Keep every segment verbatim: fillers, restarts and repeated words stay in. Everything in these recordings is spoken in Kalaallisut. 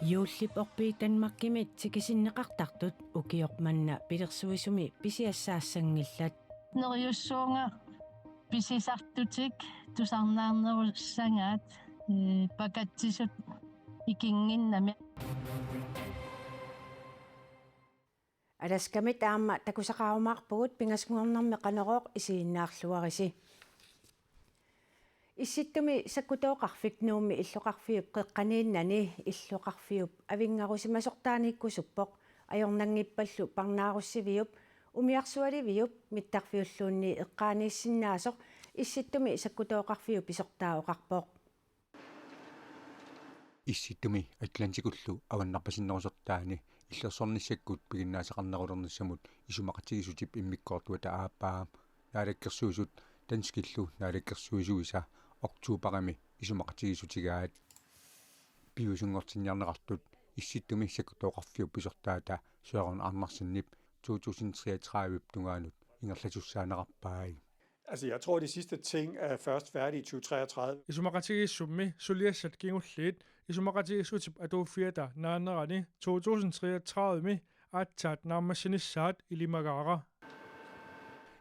Juullip orpii Danmarkimi tikisinneqartartut ukioq manna pilersuisumi pisiassaassanngillat. Neriussuunga pisisartutik tusarnaarnerussagaat, ee, pakatsisut ikinnginnami. Alaskami taama takusaqarumaarpugut, pingasunngornermi Qanorooq isiginnaarluarisi. Issittumi sakkutooqarfik Nuummi illoqarfiup qeqqaniinnani illoqarfiup avinngarusimasortaaniikkusuppoq, ajornanngippallu parnaarussiviup, umiarsualiviup mittarfiulluunniit eqqaaniissinnaasoq Issittumi sakkutooqarfiup pisortaa oqarpoq. Issittumi Atlantikullu avannarpasinnerusortaani illersornissakkut piginnaasaqarnerulernissamut isumaqatigiissutip immikkoortuata aappaa Naalakkersuisut danskillu naalakkersuisuisa oktoberimi isumaqatigiissutigaat. Piviusunngortinniarneqartut Issittumi sakkutooqarfiup pisortaata Søren Andersenip to tusind treogtredive-p tungaanut ingerlasussaanerarpai. Altså, jeg tror, de sidste ting er først færdige i tyve treogtredive. Isumaqatigiissummi suliassat kingulliit isumaqatigiissutip atuuffiata naanerani to tusind treogtredive-mi aatsaat naammassinissaat ilimagaara.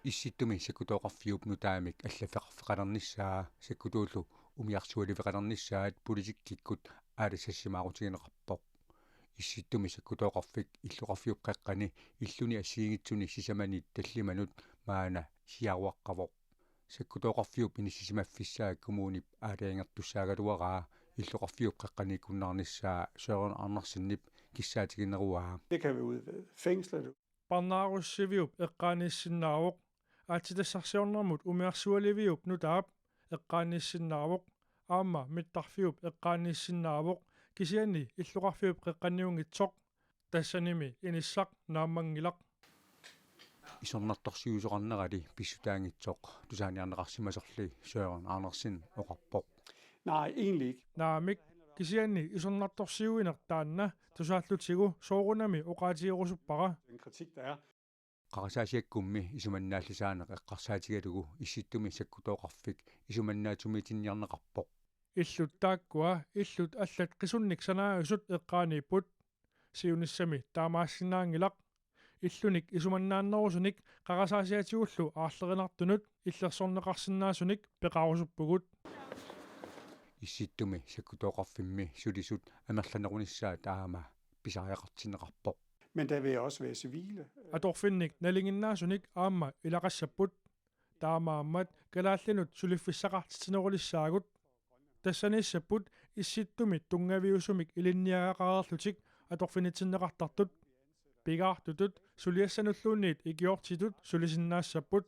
Issittumi sakkutooqarfiup nutaamik allaffeqarfeqalernissaa sakkutuullu umiarsualiveqalernissaat politikkikkut aalasassimaarutigineqarpoq. Issittumi sakkutooqarfik illoqarfiup qeqqani illuni assigiinngitsuni sisamani tallimanut maanna siaruaqqavoq. Sakkutooqarfiup inissisimaffissaa kommunip aalajangertussaagaluaraa illoqarfiup qeqqaniikkunnaarnissaa Søren Andersenip kissaatigineruaa. Det kan være ude ved fængslet. Parnaarussiviup eqqaaniissinnaavoq, aatsitassarsiornermut umiarsualiviup nutaap eqqaaniissinnaavoq, aamma mittarfiup eqqaaniissinnaavoq, kisianni illoqarfiup qeqqaniunngitsoq. Tassanimi inissaq naammanngilaq. Isornartorsiuisoqarnerali pissutaanngitsoq tusaaniarneqarsimasorli Søren Andersen oqarpoq. Nej, egentlig ikke. Naamik, kisianni isornartorsiuineq taanna tusaallutigu soorunami oqaatigerusuppara. Den kritik, der er. Qarasaasiakkummi isumannaallisaaneq eqqarsaatigalugu Issittumi sakkutooqarfik isumannaatsumitenniarneqarpoq. Illut taakkua, illut allat qisunnik sanaajusut eqqaaniipput. Siunissami taamaassinnaanngilaq. Illunik isumannaannerusunik qarasaasiatigullu aarlerinartunut illersorneqarsinnaasunik peqarusuppugut. Issittumi sakkutooqarfimmi sulisut amerlanerunissaat aamma pisariaqartinneqarpoq. Men der vil også være civile. Atorfinnik nalinginnaasunik aamma ilaqassapput. Taamaammat kalaallinut suliffissaqartitsinerulissaagut. Tassaniissapput Issittumi tunngaviusumik ilinniagaqareerlutik atorfinitsinneqartartut. Pigaartutut suliassanulluunniit ikiortitut sulisinnaassapput.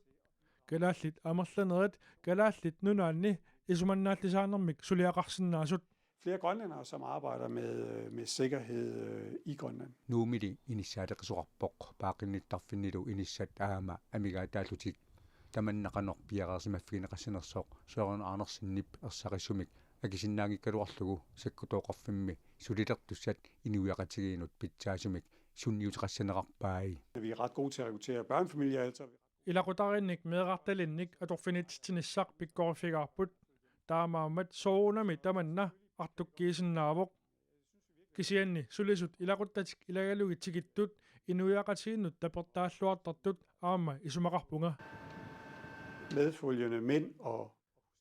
Kalaallit amerlanerit Kalaallit Nunaanni isumannaallisaanermik suliaqarsinnaasut. Flere grønlændere, som arbejder med, øh, med sikkerhed, øh, i Grønland. Nuummili inissaaleqisoqarpoq, paaqqinnittarfinnilu inissat aamma amigaataallutik. Tamanna qanoq piareersimaffigineqassanersoq Søren Andersenip ersarissumik akisinnaanngikkaluarlugu sakkutooqarfimmi sulilertussat inuiaqatigiinnut pitsaasumik sunniuteqassanerarpai. Vi er ret gode til at rekruttere børnefamilier, altså. Ilaqutariinnik meerartalinnik atorfinitsitsinissaq pikkoriffigaarput. Taamaammat soorunami tamanna artukkiisinnaavoq. Kisianni sulisut ilaquttatik ilagalugit tikittut inuiaqatigiinnut tapertaalluartartut aamma isumaqarpunga. Medfølgende mænd og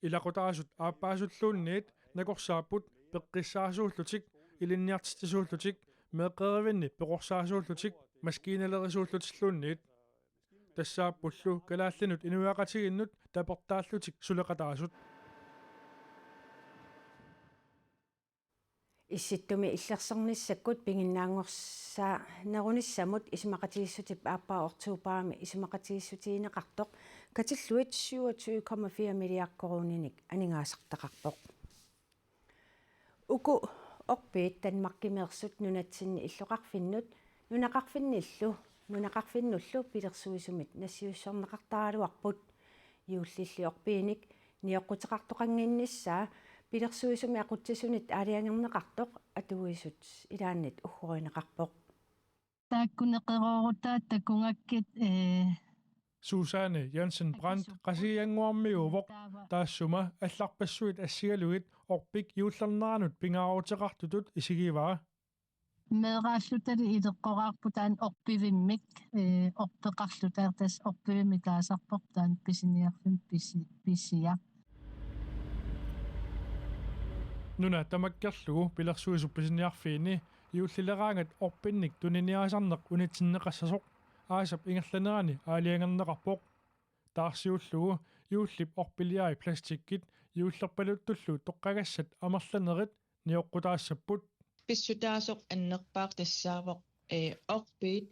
Ilaqutaasut aappaasulluunniit nakorsaapput peqqissaasuullutik, ilinniartitsisuullutik, meeqqerivinni peqorsaasuullutik, maskiinalerisuullutilluunniit. Tassaappullu kalaallinut inuiaqatigiinnut tapertaallutik suleqataasut. Issittumi illersornissakkut piginnaanngorsaanerunissamut isumaqatigiissutip aappaa oktoberimi isumaqatigiissutigineqartoq katillugit syvogtyve komma fire milliard koruuninik aningaasartaqarpoq. Uku orpiit Danmarkimeersut nunatsinni illoqarfinnut nunaqarfinnillu, nunaqarfinnullu pilersuisumit nassiussorneqartaraluarput. Juullilli orpiinik nioqquteqartoqannginnissaa pilersuisumi aqutsisunit aalajangerneqartoq atuisut ilaannit uggorineqarpoq. Taakkuneqeroorutaa takugakkit, ee, Susanne Jensen Brandt Qasigiannguarmiuuvoq, taassuma allarpassuit assigalugit orpik juullerneranut pingaaruteqartutut isigivaa. meeraallutali ileqqoraarput taanna orpivimmik, ee, orpeqarluta, tassa orpivimmik taasarpoq taanna pisiniarfimmi pisi-, pisiaq. Nuna tamakkerlugu pilersuisup pisiniarfiini juullileraangat orpinnik tuniniaasarneq unitsinneqassasoq aasap ingerlanerani aalajangerneqarpoq. Taarsiullugu juullip orpiliai plastikkit juullerpaluttullu toqqagassat amerlanerit nioqqutaassapput. Pissutaasoq annerpaaq tassaavoq, ee, orpiit,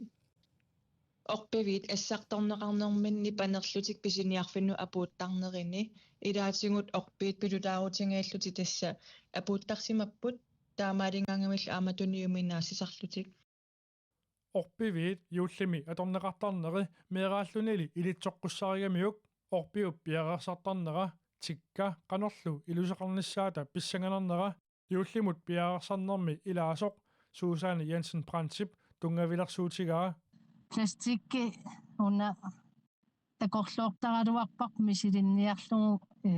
orpiviit assartorneqarnerminni panerlutik pisiniarfinnut apuuttarnerini, ilaatigut orpiit pilutaarutigiillutik tassa apuuttarsimapput, taamaaligaangamillu aamma tuniuminaasisarlutik. Orpiviit juullimi atorneqartarneri meeraallunili ilitsoqqussarigamiuk, orpiup piareersartarnera tikka qanorlu iluseqarnissaata pissanganarnera juullimut piareersarnermi ilaasoq Susanne Jensen Brandtip tunngavilersuutigaa. Plastikki una takorloortaraluarparput misilinniarlugu, ee,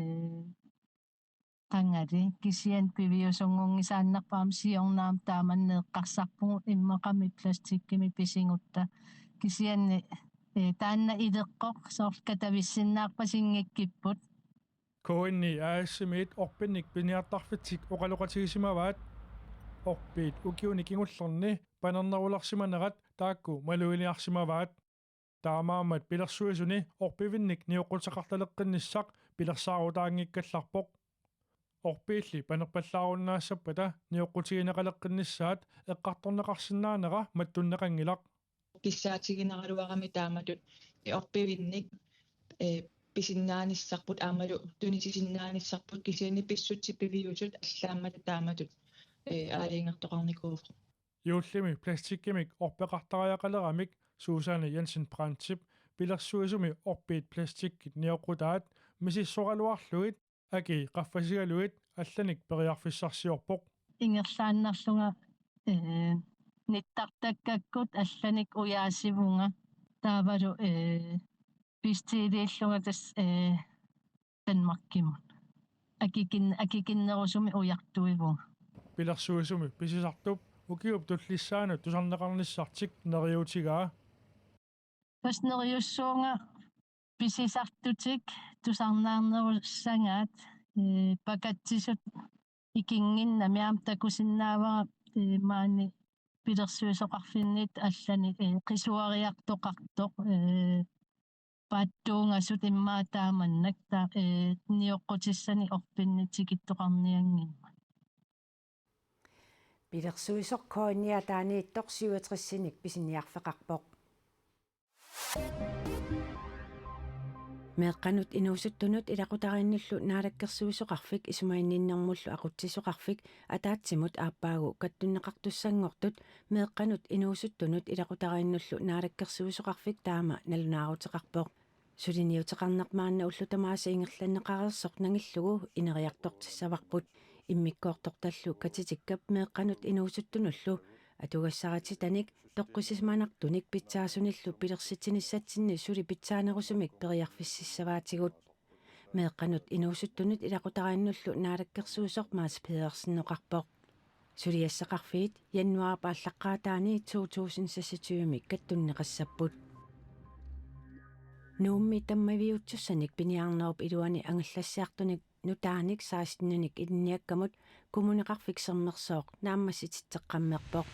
qangali, kisianni piviusunngunngisaannarpoq, aamma siorna aamma taamani eqqarsarpugut immaqami plastikkimi pisigutta. Kisianni, ee, taanna ileqqoq soorlu katavissinnaarpasinngikkipput. K N I A/S-imiit orpinnik piniartarfitsik oqaloqatigisimavaat. Orpiit ukiuni kingullerni panernerulersimanerat taakku maluginiarsimavaat. Taamaammat pilersuisuni orpivinnik nioqquteqartaleqqinnissaq pilersaarutaanngikkallarpoq. Orpiilli panerpallaarunnaassappata nioqqutigineqaleqqinnissaat eqqartorneqarsinnaanera mattunneqanngilaq. Kissaatiginaraluarami taamatut orpivinnik, ee, pisinnaanissarput aammalu tunisisinnaanissarput, kisianni pissutsit piviusut allaammat taamatut, ee, aalajangertoqarnikuuvoq. Juullimi plastikkimik orpeqartariaqaleramik Susanne Jensen Brandtip pilersuisumi orpiit plastikkit nioqqutaat misissoraluarlugit akii qaffasigalugit allanik periarfissarsiorpoq. Ingerlaannarlunga, ee, nittartakkakkut allanik ujaasivunga taavalu, ee, bestilliillunga tassa, ee, Danmarkimut. Akikin-, akikinnerusumik ujartuivunga. Pilersuisumi pisisartup ukiup tullissaanut tusarneqarnissartik neriuutigaa. Tassa neriussuunga pisisartutik tusarnaarnerussagaat, ee, pakatsisut ikinnginnami aamma takusinnaavara, ee, maani pilersuisoqarfinniit allani, ee, qisuariartoqartoq, ee, paatsuungasut immaqa taamannak ta-, ee, nioqqutissanik orpinnik tikittoqarnianngimmat. Pilersuisoq K N I A-taaniittoq syvogtresinik pisiniarfeqarpoq. Meeqqanut inuusuttunut ilaqutariinnullu naalakkersuisoqarfik isumaginninnermullu aqutsisoqarfik ataatsimut aappaagu kattunneqartussanngortut meeqqanut inuusuttunut ilaqutariinnullu naalakkersuisoqarfik taama nalunaaruteqarpoq. Suliniuteqarneq maanna ullut tamaasa ingerlanneqareersoq nangillugu ineriartortissavarput. Immikkoortortallu katitikkap meeqqanut inuusuttunullu atugassarititanik toqqissisimanartunik pitsaasunillu pilersitsinissatsinni suli pitsaanerusumik periarfississavaatigut. Meeqqanut inuusuttunut ilaqutariinnullu naalakkersuisoq Mads Pedersen oqarpoq. Suliassaqarfiit januaarip aallaqqaataani to tusind seksogtyve-mi kattunneqassapput. Nuummi tammaviuutsussanik piniarnerup iluani angallassiartunik nutaanik seksten-inik ilinniakkamut Kommuneqarfik Sermersooq naammassititseqqammerpoq.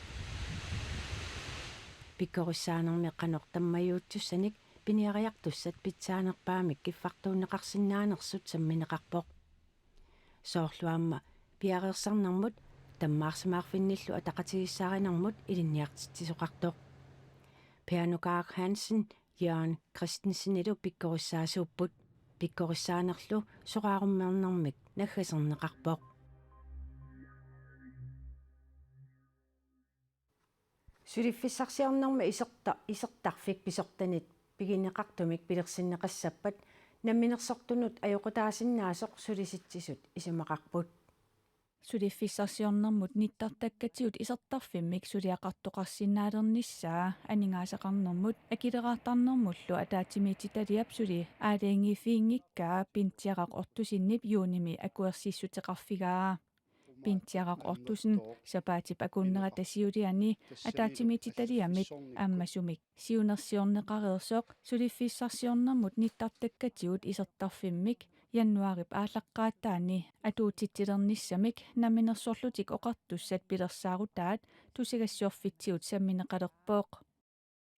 Pikkorissaanermi qanoq tammaviuutsussanik piniariartussat pitsaanerpaamik kiffartuunneqarsinnaanersut sammineqarpoq. Soorlu aamma piareersarnermut tammaarsimaarfinnillu ataqatigiissaarinermut ilinniartitsisoqartoq. Per Nukaaq Hansen Jørgen Christensenilu pikkorissaasuupput. Pikkorissaanerlu soraarummernermik naggaserneqarpoq. Suliffissarsiornermi iserta-, isertarfik pisortanit pigineqartumik pilersinneqassappat namminersortunut ajoqutaasinnaasoq Sulisitsisut isumaqarput. Suliffissarsiornermut nittartakkatigut isertarfimmik suliaqartoqarsinnaalernissaa aningaasaqarnermut akileraartarnermullu ataatsimiititaliap suli aalajangiiffiginngikkaa Bent Tjerrak Ottosenip juunimi akuersissuteqarfigaa. Pintiaraq Ortusen sapaatip akunnerata siuliani ataatsimiititaliamit aamma sumik siunersiorneqareersoq suliffissarsiornermut nittartakkatigut isertarfimmik januaarip aallaqqaataani atuutitsilernissamik Namminersorlutik Oqartussat pilersaarutaat tusagassiorfitsigut sammineqalerpoq.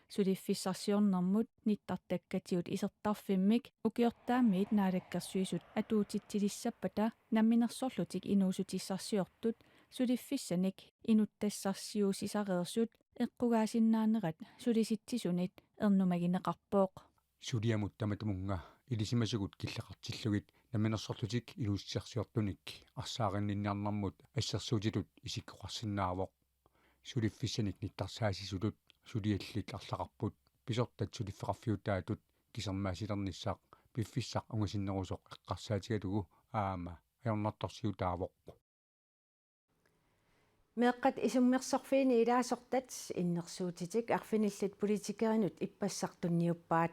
Suliffissarsiornermut nittartakkatigut isertarfimmik ukiortaamiit Naalakkersuisut atuutitsilissappata Namminersorlutik Inuussutissarsiortut suliffissanik inuttassarsiuussisareersut eqqugaasinnaanerat Sulisitsisunit ernumagineqarpoq. Suliamut tamatumunnga ilisimasugut killeqartillugit Namminersorlutik Inuussutissarsiortunik arsaarinninniarnermut assersuutitut isikkoqarsinnaavoq. Suliffissanik nittarsaasisutut suliallit arlaqarput pisortat suliffeqarfiutaatut kisermaasilernissaq piffissaq ungasinnerusoq eqqarsaatigalugu aamma ajornartorsiutaavoq. Meeqqat isummersorfiini ilaasortat innersuutitik arfinillit politikerinut ippassaq tunniuppaat.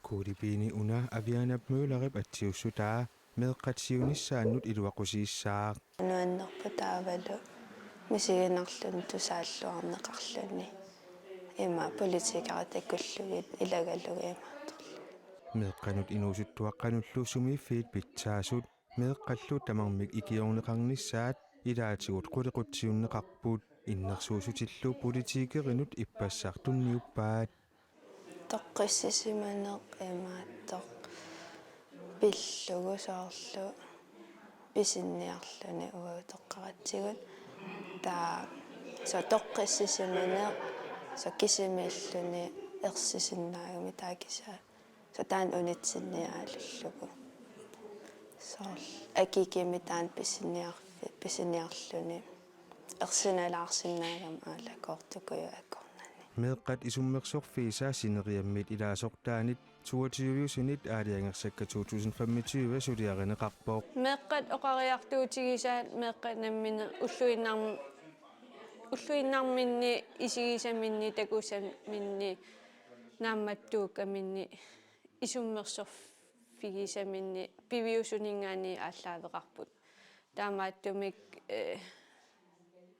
Kuglepeeni una Avianap Møllerip atsiussutaa meeqqat siunissaannut iluaqusiissaaq. Nuannerpoq taavalu misiginarluni tusaalluarneqarluni ima politikerit takullugit ilagalugit imaattorlugit. Meeqqanut inuusuttuaqqanullu sumiiffiit pitsaasut meeqqallu tamarmik ikiorneqarnissaat ilaatigut qulequtsiunneqarput, innersuussutillu politikerinut ippassaq tunniuppaat. Toqqissisimaneq imaattoq pillugu soorlu pisiniarluni uagut toqqaratsigu. Taava soorlu toqqissisimaneq soorlu kisimiilluni ersisinnaagami taava kisianni soorlu taanna unitsinniaalullugu. Soorlu akikimi taanna pisiniarfi-, pisiniarluni ersinalaarsinnaagami aalakoortukuju akornanni. Meeqqat isummersorfiisa sineriammiit ilaasortaanit toogtyve-usunit aalajangersakka to tusind femogtyve suliarineqarpoq. Meeqqat oqariartuutigisaat meeqqat nammineq ulluinnarm-, ulluinnarminni isigisaminni takusaminni naammattuukkaminni isummersorfigisaminni piviusuninngaanniit aallaaveqarput. Taamaattumik, eh,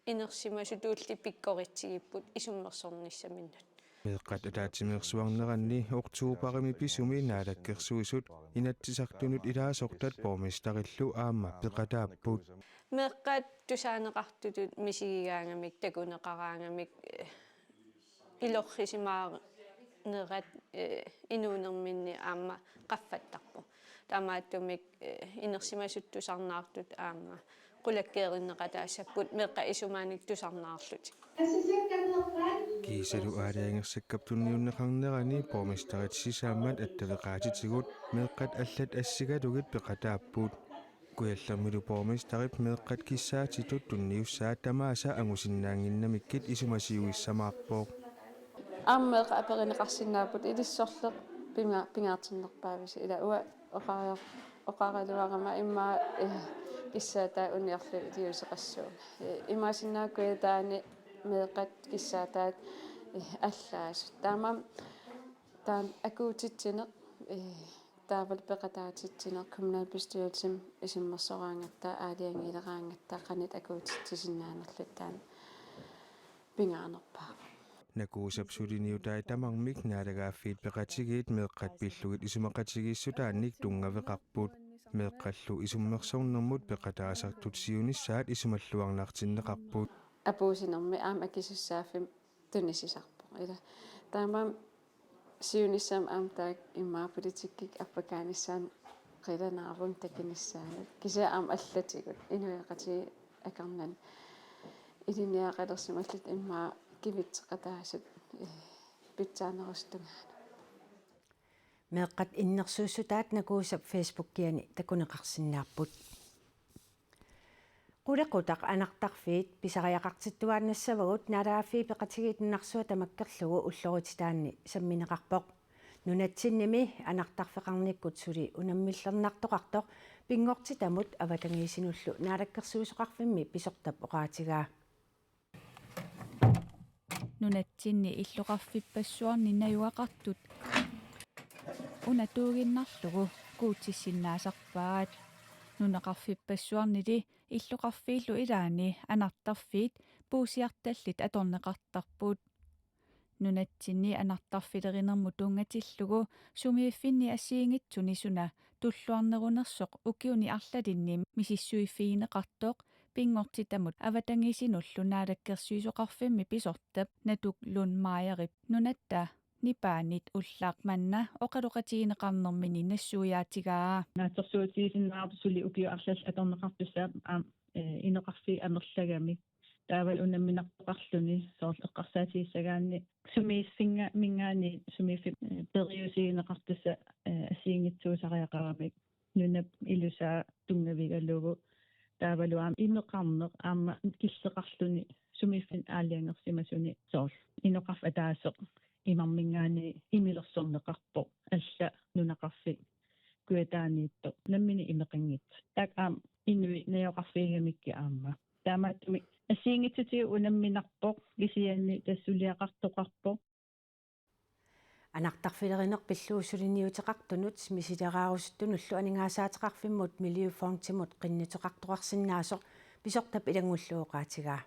inersimasutulli pikkoritsigipput isummersornissaminnut. Meeqqat ataatsimeersuarneranni oktoberimi pisumi Naalakkersuisut Inatsisartunut ilaasortat borgmesterillu aamma peqataapput. Meeqqat tusaaneqartutut misigigaangamik, takuneqaraangamik, eh, ilorrisimaanerat, eh, inuunerminni aamma qaffattarpoq. Taamaattumik, eh, inersimasut tusarnaartut aamma qulakkeerinneqataassapput meeqqat isumaanik tusarnaarlutik. Kiisalu aalajangersakkap tunniunneqarnerani borgmesterit sisamat attaveqaatitigut meeqqat allat assigalugit peqataapput. Kujallermilu borgmesterip meeqqat kissaatitut tunniussaat tamaasa angusinnaannginnamikkit isumasiuissamaarpoq. Aamma meeqqat aperineqarsinnaapput ilissorleq pinga-, pingaartinnerpaavisi ila uanga oqariar-, oqaraluarama immaqa, eh, kissaataat uniorlugit iliuuseqassuunga. Eh, imaassinnaavoq Kujataani meeqqat kissaataat, eh, allaasut. Taamaammat taanna akuutitsineq, eh, taavalu peqataatitsineq kommunalbestyrelsimi isummersoraangatta aalajangiileraangatta qanoq akuutitsisinnaanerluta taanna pingaarnerpaavoq. Nakuusap suliniutai tamarmik naalagaaffiit peqatigiit meeqqat pillugit isumaqatigiissutaannik tunngaveqarput. Meeqqallu isummersornermut peqataasartut siunissaat isumalluarnartinneqarput. Apuussinermi aamma akisussaaffimmi tunisisarpoq. Ila taamaammat siunissami aamma taakku immaqa politikkikkut appakaanissaanut qilanaarpunga takunissaanut. Kisianni aamma allatigut inuiaqatigiit akornanni ilinniagaqalersimallutik immaqa kivitseqataasut, eh, pitsaanerusut tungaanut. Meeqqat innersuussutaat Nakuusap Facebookiani takuneqarsinnaapput. Qulequtaq anartarfiit pisariaqartittuaannassavagut Naalagaaffiit Peqatigiit nunarsuaq tamakkerlugu ullorititaanni sammineqarpoq. Nunatsinnimi anartarfeqarnikkut suli unammillernartoqartoq pinngortitamut avatangiisinullu Naalakkersuisoqarfimmi pisortap oqaatigaa. Nunatsinni illoqarfippassuarni najugaqartut unatuuginnarlugu kuutissinnaasarpaat. Nunaqarfippassuarnili illoqarfiillu ilaanni anartarfiit puusiartallit atorneqartarput. Nunatsinni anartarfilerinermut tunngatillugu sumiiffinni assigiinngitsuni suna tulluarnerunersoq ukiuni arlalinni misissuiffigineqartoq pinngortitamut avatangiisinullu naalakkersuisoqarfimmi pisortap Natuk Lund Meyerip nunatta nipaanit ullaaq manna oqaloqatigineqarnermini nassuiaatigaa. Naatsorsuutigisinnaasarput suli ukiut arlallit atorneqartussat aamma, eh, inoqarfiit amerlagamik. Taavalu unamminartoqarluni soorlu eqqarsaatigissagaanni sumiiffinnga-, -minngaanniit sumiiffimmik, eh, periusigineqartussat, eh, assigiinngitsuusariaqaramik. Nunap ilusaa tunngavigalugu. Taavalu aamma imeqarneq aamma killeqarluni sumiiffinni aalajangersimasuni soorlu inoqarfik ataaseq imarminngaanniit imilersorneqarpoq, alla nunaqarfik kujataaniittoq nammineq imeqanngitsoq. Taakku aamma inuit najugaqarfigigamikkit aamma. Taamaattumik assigiinngitsutigut unamminarpoq kisianni tassa suliaqartoqarpoq. Anartarfilerineq pillugu suliniuteqartunut misileraarusuttullu aningaasaateqarfimmut Miljøfondimut qinnuteqartoqarsinnaasoq pisortap ilanngullugu oqaatigaa.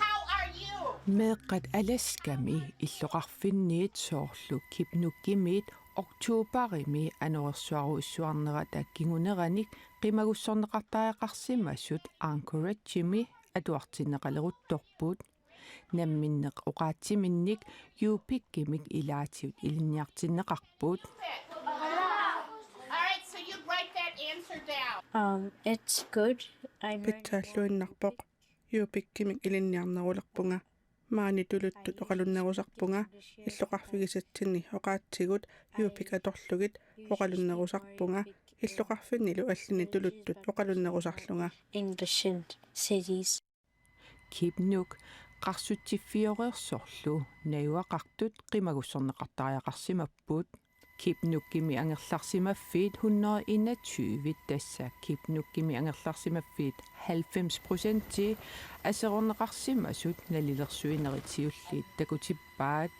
How are you? Meeqqat Alaskami illoqarfinniit soorlu Kipnukimiit oktoberimi anorersuarujussuarnerata kinguneranik qimagussorneqartariaqarsimasut Anchoragemi atuartinneqaleruttorput. Namminneq oqaatsiminnik Yupikimik ilaatigut ilinniartinneqarput. All right, so you write that answer down. Um, it's good. I'm learning more. Pitsaalluinnarpoq. Yupikimik ilinniarnerulerpunga. Maani tuluttut oqalunnerusarpunga. Illoqarfigisatsinni oqaatsigut Yupik atorlugit oqalunnerusarpunga. Illoqarfinnilu allani tuluttut oqalunnerusarlunga. English in cities. Kipnuk qarsutsiffioreersorlu najugaqartut qimagussorneqartariaqarsimapput. Kipnukimi angerlarsimaffiit hundrede enogtyve, tassa Kipnukimi angerlarsimaffiit halvfems procentii aserorneqarsimasut nalilersuinerit siulliit takutippaat.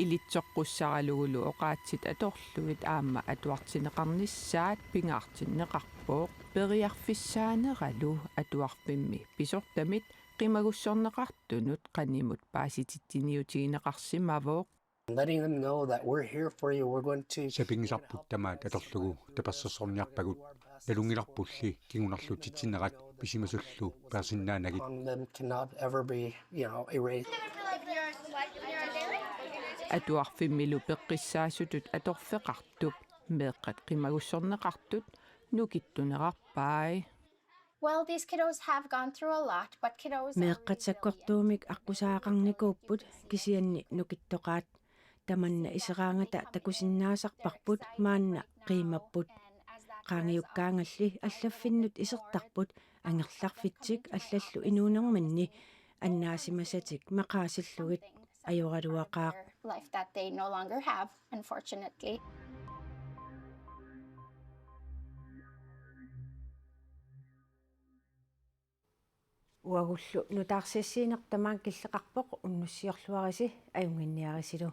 Ilitsoqqussaralugulu oqaatsit atorlugit aamma atuartinneqarnissaat pingaartinneqarpoq. Periarfissaaneralu atuarfimmi pisortamit qimagussorneqartunut qanimut paasititsiniutigineqarsimavoq. Letting them know that we're here for you. We're going to Sapinngisarput tamaat atorlugu tapersersorniarpagut. Nalunngilarpulli kingunarluutsitsinerat pisimasullu peersinnaanagit. On them cannot ever be, you know, erased. Atuarfimmilu peqqissaasutut atorfeqartup meeqqat qimagussorneqartut nukittunerarpai. Well, these kiddos have gone through a lot, but kiddos are Meeqqat really resilient. Sakkortuumik aqqusaagaqarnikuupput, kisianni nukittoqaat. Tamanna iseraangata takusinnaasarparput, maanna qiimapput. Qaangiukkaangalli allaffinnut isertarput, angerlarfitsik allallu inuunerminni annaasimasatik maqaasillugit, ajoraluaqaaq. Life that they no longer have, unfortunately. Uagullu nutaarsiassiineq tamaanga killeqarpoq, unnussiorluarisi ajunnginniarisilu.